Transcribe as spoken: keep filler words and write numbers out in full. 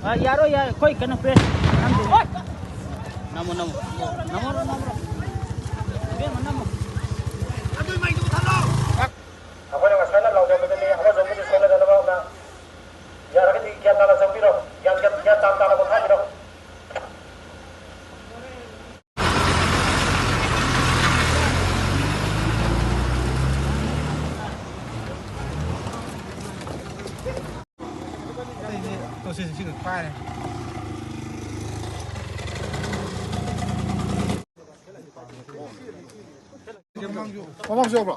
ꯑ, ꯌꯥꯔꯣꯏ, ꯌꯥꯔꯣꯏ꯫ ꯑꯩꯈꯣꯏ ꯀꯩꯅꯣ ꯄ꯭ꯔꯦꯁ ꯅꯝꯗꯦ꯫ ꯅꯝꯃꯣ, ꯅꯝꯃꯣ꯫ ꯅꯝꯃꯣ, ꯅꯝꯃꯣ꯫ ꯏꯕꯦꯝꯃ, ꯅꯝꯃꯣ꯫ ꯑꯩꯈꯣꯏꯅ ꯉꯁꯥꯏꯅ ꯂꯥꯎꯖꯕꯗꯨꯅꯤ, ꯑꯃꯁꯨ ꯑꯃꯁꯨ ꯁꯣꯏꯅꯗꯅꯕ ꯍꯣꯠꯅ-, ꯌꯥꯔꯒꯗꯤ ꯒ꯭ꯌꯥꯟ ꯇꯥꯅ ꯆꯪꯕꯤꯔꯣ꯫ ꯒ꯭ꯌꯥꯟ, ꯒ꯭ꯌꯥꯟ, ꯒ꯭ꯌꯥꯟ ꯇꯥꯅ, ꯇꯥꯅ ꯄꯣꯊꯥꯕꯤꯔꯣ꯫ ꯃꯃꯥꯡꯁꯨ ꯌꯥꯎꯕ꯭ꯔꯣ?